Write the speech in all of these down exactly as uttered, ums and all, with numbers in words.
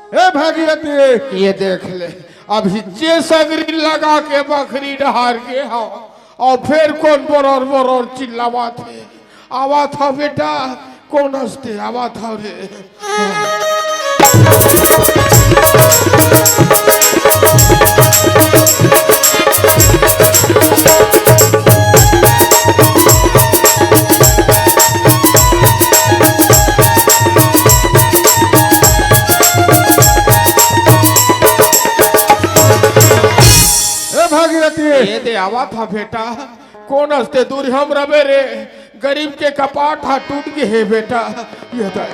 ए भागीरथी, ये देख ले, अभी जे सगरी लगा के बखरी डहार गे हव, अउ फेर कोन बोरोर बोरोर चिल्लावत हे। आवत हव बेटा, कोन हस ते? आवत हव रे। ए भागीरथी। ये दे आवत हव बेटा, कोन हस ते? दूर हम रबे रे, गरीब के कपाट हा टूट गे हे बेटा। ये दाई।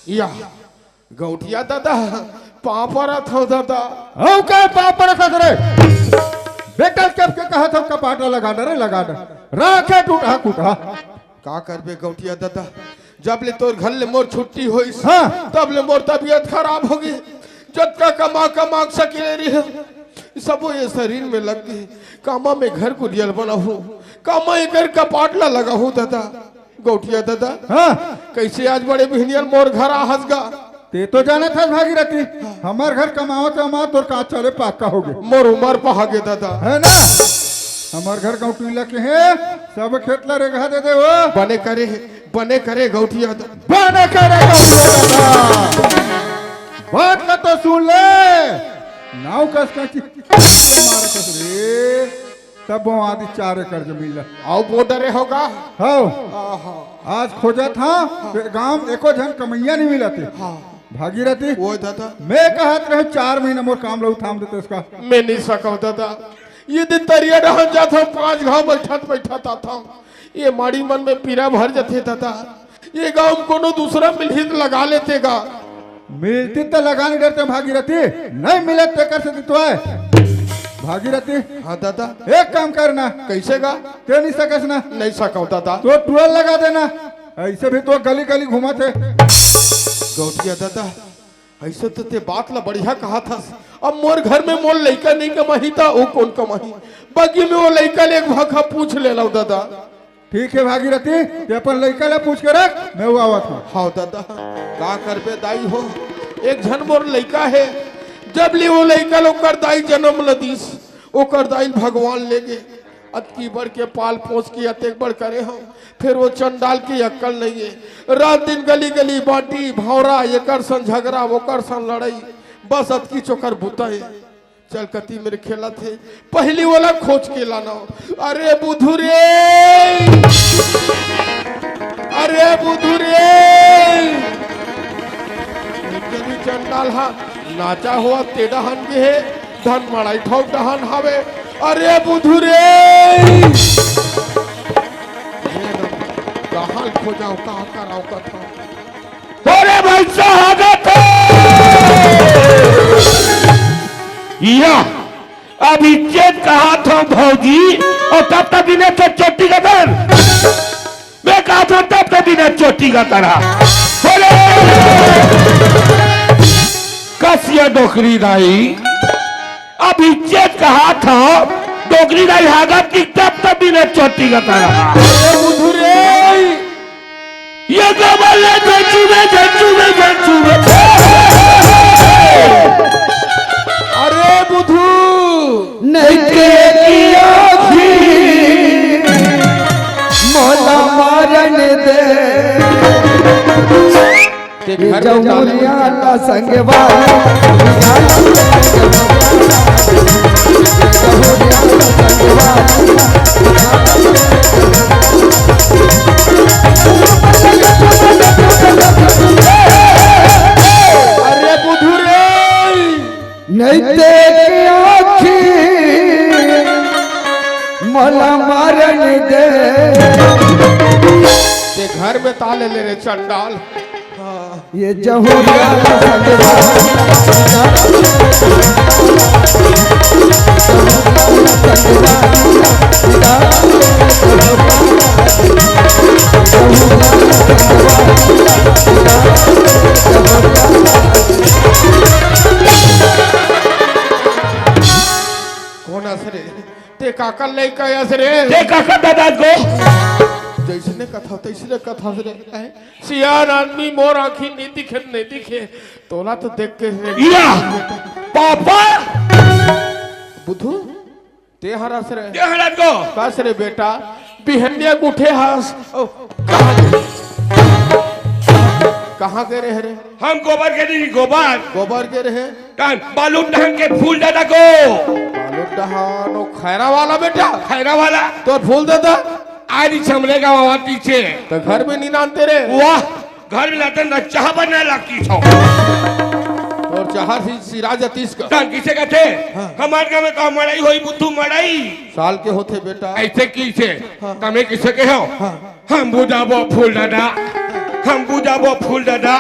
या, गौंटिया ददा, पाँव परत हव ददा। हव का पाँव परत हस रे? बेटा के, के कहत हव कपाट ला लगा दे रे, लगा दे। राखे टूटहा कुटहा। का करबे गौंटिया ददा, जब ले तोर घर ले मोर छुट्टी होइस, हाँ। तब ले मोर तबीयत खराब होगे। जतका कमा कमा के सकेले रहे, सबो ये शरीर में लग गे। कामा में घर कुरिया ल बनाहूँ, कामा एकर कपाट ला लगाहूँ ददा। गौंटिया ददा, हाँ। कइसे आज बड़े बिहनिया ल मोर घर आहस गा? ते तो जानत हस भागीरथी, हमर घर कमावत कमावत तोर कांच सारे पाका होगे। मोर उमर पहागे ददा। हे ना? हमर घर गौंटिला के हे, सब खेत ला रेगहा दे दे हो। बने करे, बने करे गौंटिया ददा। बने करे गौंटिया ददा। बात ला तो सुन ले। नाव कस कस मारत हस रे। तब वो आदि चार एकड़ जमीन ला। अउ वो डरे होगा। हव। आहा। आज खोजत हँव, गाँव में एको झन कमइया नइ मिलत हे। हाँ। भागीरथी, वो दादा। मैं कहत रहेंव चार महीना मोर काम ला उठाम देते उसका। मैं नइ सकँव दादा, ये दिन तरिया डहन जात हँव, पाँच घाँव बइठत बइठत आत हँव, ये माड़ी मन में पीरा भर जाथे दादा। ये गाँव में कोनो दूसरा मिलही त लगा लेते गा। मिलतिस त लगा नइ डरतेंव भागीरथी, नइ मिलत तेकर सेती तो आय। भागीरथी, हाँ दादा। एक काम कर ना। कइसे गा? ते नइ सकस ना। नइ सकँव दादा। तो टुरा ल लगा दे ना, अइसे भी तो गली गली घूमत हे। गौंटिया दादा, अइसे तो ते बात ला बढ़िया कहत हस। अब मोर घर में मोर लइका नइ कमाही त ओ कोन कमाही? बगी में वो लइका ले एक भाखा पूछ ले लव दादा। ठीक हे भागीरथी, ते अपन लइका ला पूछ के रख, मैं वो आवत हँव। हाँ दादा, का करबे दाई हो, एक झन मोर लइका हे, जब ले वो लइका ल ओकर दाई जनम ल दिस, ओकर दाई ल भगवान ले गे। अतकी बड़ के पाल पोस के अतेक बड़ करे हँव, फेर वो चंडाल के अक्कल नइ हे। रात दिन गली गली बाँटी, भौंरा, एकर संग झगरा, ओकर संग लड़ई, बस अतकीच ओकर बुता हे। चल कती मेर खेलत हे, पहिली ओला खोज के लानव। अरे बुधू रे, अरे बुधू रे, चंडाल हा नाचा होवत ते डहन गे हे, धन मड़ई ठउर डहन हवे। अरे बुधू रे, कहाँ ल खोजँव, का करँव कथँव। अरे भाई साहब, या, अभी चेत कहा था भौजी, अउ तब तक बिना तो चोटी का दर। मैं कहा था तब तक बिना चोटी का तरह। अरे, कसिया डोकरी दाई, अभी चेत कहा था, डोकरी दाई हागत कि तब तक बिना चोटी का तरह। अरे बुधू रे, ये गबल है झंझू में, झंझू में, झंझू में। अरे बुधू। नइ ते की आँखी मोला मारन दे। ते घर में जहूरिया ला संगवारी। अरे बुधू रे। नइ ते के आँखी मोला मारन दे। ते घर में ताले ले रे चंडाल। हाँ। ये जहूरिया संगवारी। कोन अस रे? ते काकर लइका अस रे? ते काकर दादा को? जइसने का था, तइसने कथा से रे। सियान आदमी मोर आँखी नइ दिखे, नइ दिखे। तोला तो देख के रे। या! पापा! बुधू, ते हरस रे। ते हरस गो। कस रे बेटा, बिहनिया उठे हस। ओ, कहाँ गे? कहाँ गे रहे रे? हम गोबर के नहीं, गोबर। गोबर गे रहे? कान, बालू डहान के फूल दादा गो। बालू डहान, ओ खैरा वाला बेटा। खैरा वाला। तोर फूल दादा? आरी छमले का वहाँ पीछे। तो घर में नहीं नानते रे? वाह, घर में लातन ना चाह बना लाकी छो। तोर चाह सी, सिरा जतीस का। कान किसे कहते? हाँ। हमार गाँव में का मड़ई होई, बुद्धू मड़ई। साल के होथे बेटा। ऐसे किसे? हाँ। तमे किसे कहो? हाँ। हम बुझाबो फूल दादा, हम बुझाबो फूल दादा।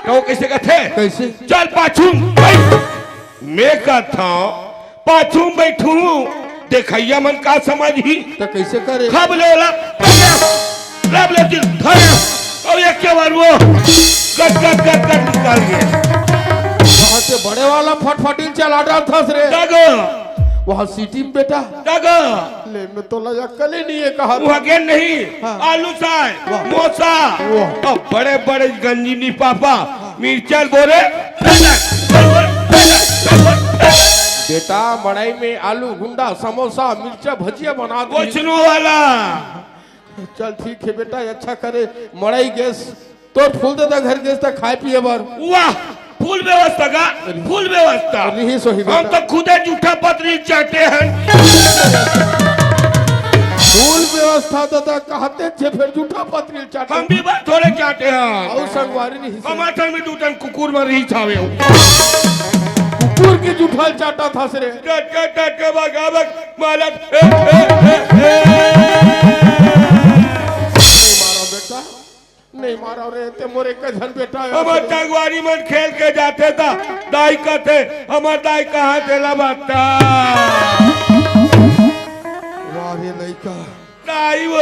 तो किसे कहते? कैसे? चल पाछू, भाई। मैं कहता हूँ, पाछू में बैठू, देखैया मन का समझही? तो कैसे करे? खब ले ओला, रब ले दिल धरे, और एक के बार वो गट, गट, गट, गट निकाल गए। वहाँ से बड़े वाला फटफटी चला रहा था रे। का गो? वहाँ सिटी में बेटा। का गो? ले, मैं तोला अक्कल ही नहीं है, कहा वो था। अगेन नहीं, हाँ। आलू साय, वाह। मोसा, वाह। और बड़े बड़े गंजी नी पापा, हाँ। मिर्चल बोरे। बेटा, मड़ई में आलू गुंडा, समोसा, मिर्चा, भजिया बना दी। कोचनो वाला। चल ठीक है बेटा, अच्छा करे, मड़ई गेस, तोर फूल दादा घर गेस त खाए पिए बर। वाह, फूल व्यवस्था का, फूल व्यवस्था। रिहिस होही हम बेटा। तो खुदे जूठा पतरी चाटे हैं। फूल व्यवस्था दादा कहते छे, फिर जूठा पतरी चाटे। हम भी बात थोड़े चाटे हैं। और संगवारी नहीं से। हमारे संग में दू टन कुकुर मर रही छावे हो। कुकुर के जूठा चाटा था सरे। टट, टट, टट के बगा बग, मालक, ए, ए, ए, ए। नहीं मारा बेटा, नहीं मारा रे, ते मोर एक झन बेटा है। हमर संगवारी मन खेल के जाते ता, दाई कहते, हमर दाई कहाँ तेला बता। वाह रे लइका। दाई वो।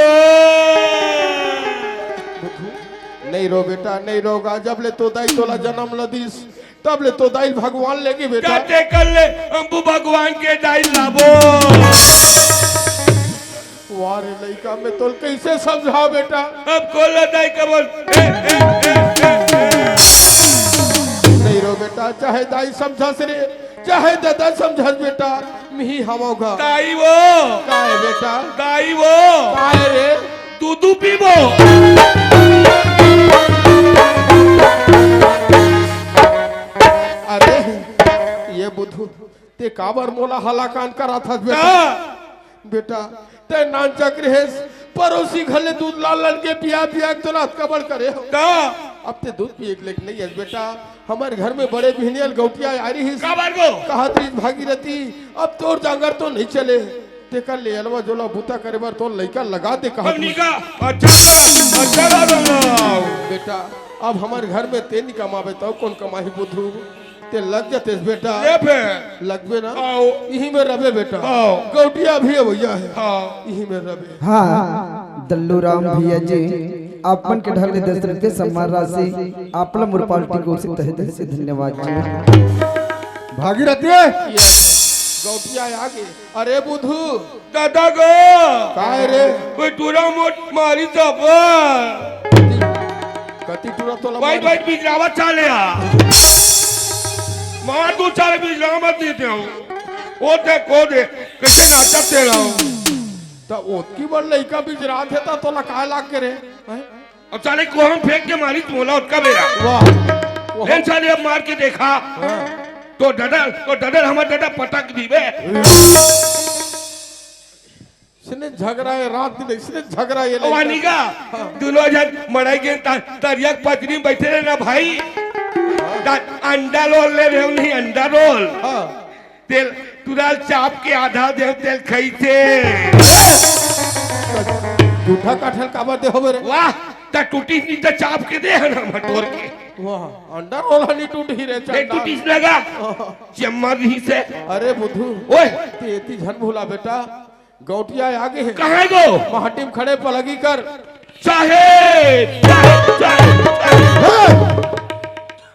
नहीं रो बेटा, नहीं रोगा, जब ले तो दाई तोला जन्म ल दिस, तब ले तो दाई भगवान लेगे बेटा। काटे कर ले, अम्बू भगवान के दाई लाबो। वाह रे लइका, मैं तोल कैसे समझा बेटा? अब कोला दाई का बोल। ए, ए, ए, ए, ए। नहीं रो बेटा, चाहे दाई समझस रे, चाहे दादा समझस बेटा, मिही हमाओ घर। दाई वो। काय बेटा? दाई वो। काय रे? दूधू पीबो। अरे, ये बुद्धू, ते काबर मोला हलाकान करा था बेटा? का? बेटा, ते नानचक रहेस, पड़ोसी घर ले दूध लान लान के पिया पिया के तोला अतका बड़ करे हो। का? अब ते दूध पिए के लेके नहीं है बेटा, हमारे घर में बड़े बिहनियल गौटिया आ रही है। काबर गो? कहा तो इस भागीरथी, अब तोर जांगर तो नहीं चले, तेकर ले अलवा जोला बूता करे बर तोर लइका लगा दे कहा अब तू। निका, अच्छा, अच्छा, अच्छा, अच्छा। बेटा, अब हमारे घर में ते नहीं कमाबे तो कौन कमाही बुद्धू? ते लग जाते बेटा। ये पे। लगबे ना? आओ। इही में रबे बेटा। आओ। गौटिया भी है भैया है। हाँ। इही में रबे। हाँ, दल्लू राम भैया जी, आप मन के ढंग ले दस रुपये सम्मान राशि, आप ला मोर पार्टी को से तहे दिल से धन्यवाद जी। भागीरथी। ये गौटिया आगे। अरे बुधू। दादा गो। काय रे? कोई टूरा मोट मारी जाबा। कति टूरा तोला वाइट मारी? वाइट बिजरावा चाले आ। मार दो चार बिजरावा मत देते हो। ओ दे, को दे, कैसे नाचत दे रहा हूँ। त ओतकी बड़ लइका बिजरात हे त तोला काय लाग के रे? हैं? अब साले को हम फेंक के मारी मोला ओतका बेरा। वाह। वाह। ए साले अब मार के देखा। हाँ। तो डडल, तो डडल हमर डडा पटक दीबे। इसने झगड़ा है, रात दिन इसने झगड़ा ये ओ लड़का। वानिका, हाँ। दोनों जन मड़ई के त-, तरिया के पचरी में बैठे रहे ना भाई। हाँ। त-, अंडा रोल ले रहे हो नहीं, अंडा रोल। हाँ। तेल तुरल चाप के आधा दे तेल खैते। जूठा काठल काबर दे होबे रे? वाह, त टूटी नहीं त चाप के दे है ना मटोर के। वाह, अंडा रोल नहीं टूटी रे ए, चंदा। टूटी लगा। जम्मा भी से। अरे बुधू। ओए। ते एती झन भूला बेटा, गौटिया आगे है। कहाँ गो? माटी में खड़े पलगी कर। चाहे, चाहे, चाहे, चाहे। हे!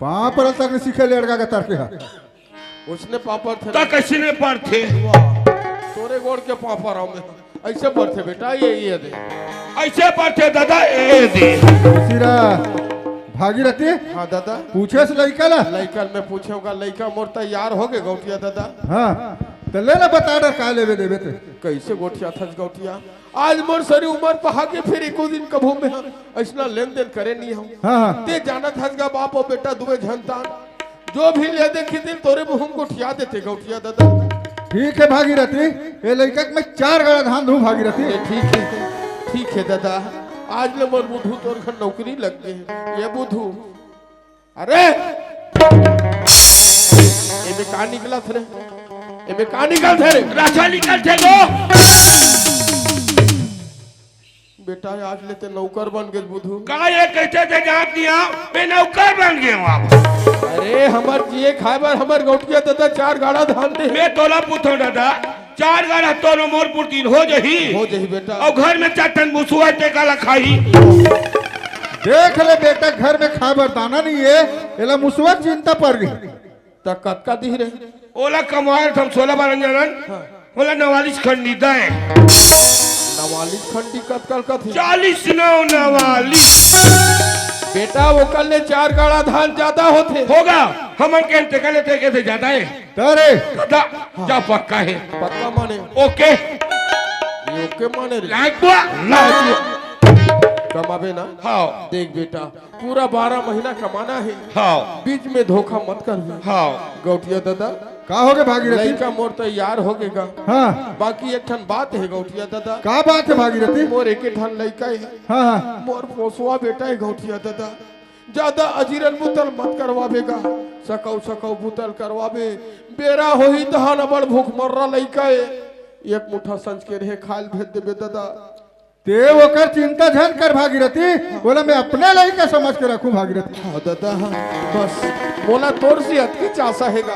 पाँव पर तक सीखे लड़का के तरफ है। उसने पापड़ थे। त कैसे ने पढ़थे? वाह, तोरे गोड़ के पापड़ हमें। अइसे परथे बेटा, ये, ये दे। अइसे परथे दादा, ये दे। सिरा, भागीरथी? हाँ दादा। पूछेस लइका ला? लइका ल मैं पूछेंव गा, लइका मोर तैयार होगे गौंटिया दादा। हाँ, त ले ला बता डर का लेबे देबे ते। कइसे गोठियाथस गौंटिया? आज मोर सरी उमर पहागे, फेर एको दिन कभू मैं ह अइसना लेन देन करे नइ हंव। हाँ, हाँ। ते जानत हस गा बाप अउ बेटा दुए झन तान। जो भी ले देखी दिन तोरे मुंह म गोठिया देते गौंटिया दादा। ठीक हे भागीरथी, ए लइका के मैं चार गाड़ा धान दूं भागीरथी। ए, ठीक हे, ठीक हे दादा, आज ले मोर बुधू तोर घर नौकरी लग गे। ए बुधू, अरे, एमे का निकलत रे? एमे का निकलत रे? राजा निकलथे गो। बेटा, आज ले ते नौकर बन गेस बुधू। का ये कहिथे ते जानत नइ हंव, मैं नौकर बन गे हंव अब। अरे, हमर जिए खाए बर हमर गौंटिया दादा चार गाड़ा धान दे। मैं तोला पूछथंव दादा, चार गाड़ा तोर मोर पुरती हो जही? हो जही बेटा। अउ घर में चार ठन मुसवा हे ते काला खाही? देख ले बेटा, घर में खाए बर दाना नइ हे, एला मुसवा के चिंता पर गे। त कतका दिही रे? ओला कमाए हम सोला बारह जानन। हाँ। ओला नवालिस खंडी दे। नवालिस खंडी कतका ल कथे? चालीस नौ नवालिस। बेटा, ओकर ले चार गाड़ा धान जादा होथे। होगा, हमन के तेकर ले तेकर से जादा हे। अरे। दादा, जा पक्का हे। पक्का माने? ओके। ये ओके माने रे? लाइक बुआ। लाइक बुआ। कमाबे ना? हाँ। देख बेटा, पूरा बारह महीना कमाना हे। हाँ। बीच में धोखा मत करबे। हाँ। गौंटिया दादा। का होगे भागीरथी? लइका मोर तैयार होगे गा। हाँ। बाकी एक ठन बात हे गौंटिया दादा। का बात हे भागीरथी? मोर एके ठन लइका हे। हाँ, हाँ। मोर पोसवा बेटा हे गौंटिया दादा। जादा अजीरन बुतल मत करवाबे गा। सकौ सकौ बुतल करवाबे। बेरा होही तहान अब्बड़ भूखमर्रा लइका हे। एक मुठा संझ के रेहे खाए ल भेज देबे दादा। ते ओकर चिंता झन कर भागीरथी, ओला मैं अपने लइका समझ के रखहूं भागीरथी। हाँ दादा, हाँ, बस मोला तोर से अतकेच आसा हे गा।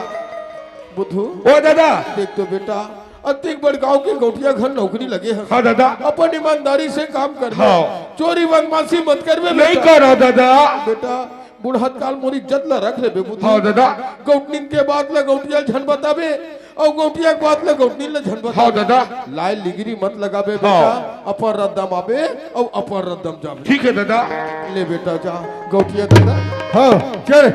बुधू। ओ दादा। देख तो बेटा, अतेक बड़ गांव के गौंटिया घर नौकरी लगे हे। हाँ दादा। अपन ईमानदारी से काम करबे। हाँ। चोरी बदमाशी मत करबे बेटा। नइ करंव दादा। बेटा, बुढ़त काल मोर इज्जत ला रख लेबे बुधू। हाँ दादा। गौंटनिन के बात ला गौंटिया ल झन बताबे, अउ गौंटिया के बात ला गौंटनिन ला झन बताबे। हाँ दादा। लाय लिगरी मत लगाबे बेटा, हाँ। अपन रद्दा म आबे अउ अपन रद्दा म जाबे। ठीक हे दादा। ले बेटा जा, गौंटिया दादा। हाँ, चल।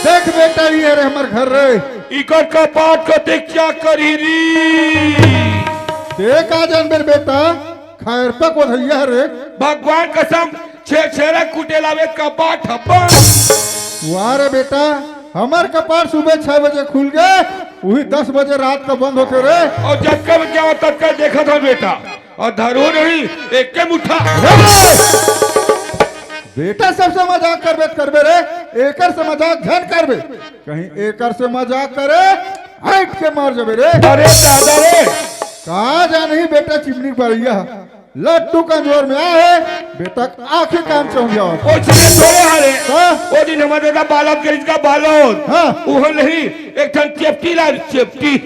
देख बेटा, ये रे हमर घर रे। इकर कपाट कतेक चाक करही री। ते का जानबे रे बेटा, खैर पक ओधैया रे। भगवान कसम, छेरछेरा कुटे लावे कपाट ह बंद। वाह रे बेटा, हमर कपाट सुबह छह बजे खुल गे, उही दस बजे रात का बंद होथे रे। अउ जतका बजे आवत ततका देखत हंव बेटा। अउ धरो नहीं, एके मुठा। बेटा, सबसे मजाक करबे त करबे रे, एकर से मजाक झन करबे। कहीं एकर से मजाक करे, हट के मर जबे रे। अरे दादा रे। का जानही बेटा, चिमनी बरइया लट्टू कंजोर में आए, बेटा आंखें कान चौंधिया। ओ चिमनी थोड़े हरे। हाँ। ओ दिन हमर दादा बालक के इसका बालक। हाँ। उहो नहीं, एक ठन चेपटी ला, चेपटी।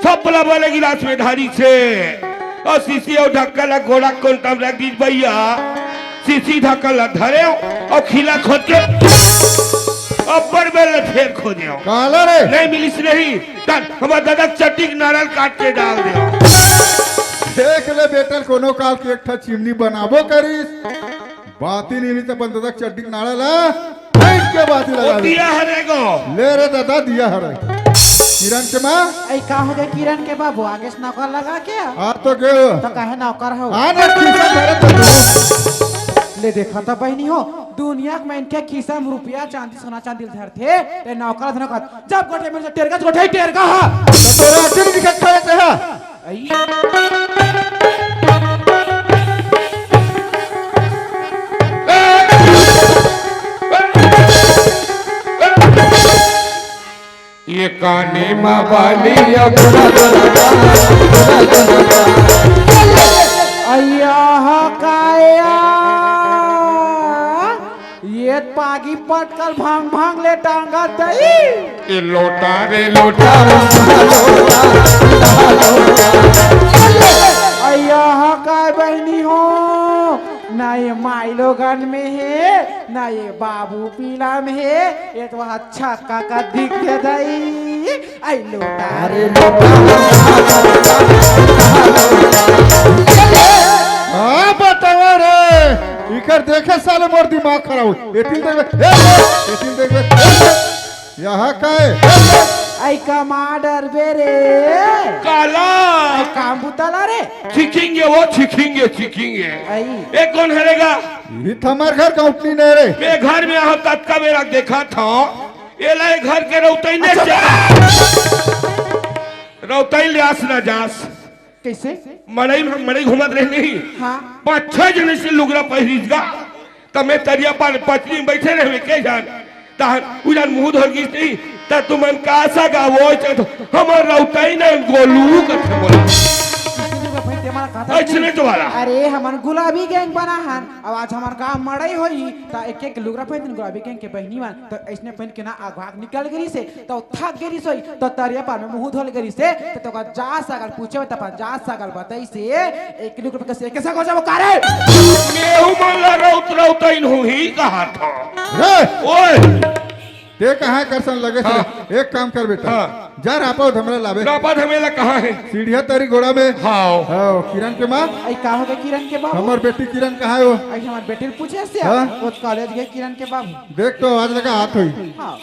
सब बला वाले गिलास में ढारी छे। अउ शीशी अउ ढक्कन ला घोड़ा कोंटा म रख दीस भैया। शीशी ढक्कन ला धरेंव अउ खीला खोद के अब्बड़ बेर ले फेर खोदेंव। काला रे? नहीं मिलिस नहीं, त हमर दादा के चड्डी के नारा ल काट के डाल देंव। देख ले बेटा, कोनो काल के एक ठा चिमनी बनाबो करिस। बात ही नहीं, नहीं तो अपन दादा चड्डी के नारा ला, बैठ के बात ही ओ लगा दे। दिया हरे गो। ले रे दादा, दिया हरे। किरण के माँ। ऐ का हो गया किरण के बाबू, आगे से नौकर लगा के? हाँ तो गयो। तो काहे नौकर हो? हाँ ना, खीसा धरे तो तू। ले देखा तो बहनी हो, दुनिया में इनके खीसा में रुपया, चांदी, सोना, चांदी धरथे, ते नौकर धन कर। जब गोठे में से टेरगा, तो गोठे ही टेरगा हा। तो तोरा आखिर दिखत खड़े थे हा। ये कानी मा बाली या बुरा बुरा बुरा बुरा। अय्या, काया, ये पागी पटकल भांग भांग ले टांगत दई। ए लोटा रे लोटा। अय्या, काय बहिनी हो, ना ये माई लोगन में हे, ना ये बाबू पीला में हे, ये तो अच्छा काका दिखथे दई। आई लोटा। अरे लोटा। हाँ, बतावा रे। इकर देखे साले मोर दिमाग खराब हो। एतिल देखबे, ए, एतिल देखबे। यहाँ का है? आई कमा डरबे रे। काला। आई काम बुताला रे। छिकिंगे वो, छिकिंगे, छिकिंगे। आई। ए कोन हरे गा? ये तो हमार घर का उठनी नहीं रे। मैं घर में यहाँ ततका बेरा देखा था। एला ए घर के रौतई ने अच्छा। रौतई ले आस ना जास। कैसे? मड़ई में हम मड़ई घूमत रहे नहीं। हाँ। पाँच छह जने से लुगरा पहिरिस गा। त मैं तरिया पार पचनी में बैठे रहे के जान। तहन उजान मुंह धर गिस नहीं। त तुमन का आशा गा वो तो हमर रौतई ने गोलू कथे बोला। किसी ने भाई ते हमारा खाता ऐसने नहीं। तो वाला। अरे हमन गुलाबी गैंग बना हन। अब आज हमार गांव मड़ई होई त एक एक लुगरा पहिन गुलाबी गैंग के बहिनी मन त ऐसने पहिन के ना आग भाग निकल गई से। तो थक गेरी सोई, तो तरिया पार में मुंह धोल गेरी से, तो तोका जात सागल पूछे, तो अपन जात सागल बताई से, एक किलो रुपए कैसे, कैसे हो जाबो का रे? मेहू मन ला रौत रौतइन होही कहा था। रे! ओए! ते कहाँ करसन लगे से? हाँ। एक काम कर बेटा। हाँ। जा रापा धमरा लाबे। रापा धमेला कहाँ है? सीढ़िया तरी गोड़ा में। हाँ। हाँ, किरण के माँ। आई का हो गए किरण के बाबू? हमर बेटी किरण कहाँ है वो? आई हमार बेटी पूछे से। हाँ। वो कॉलेज गए किरण के बाबू। देख तो आज लगा हाथ होई। हाँ।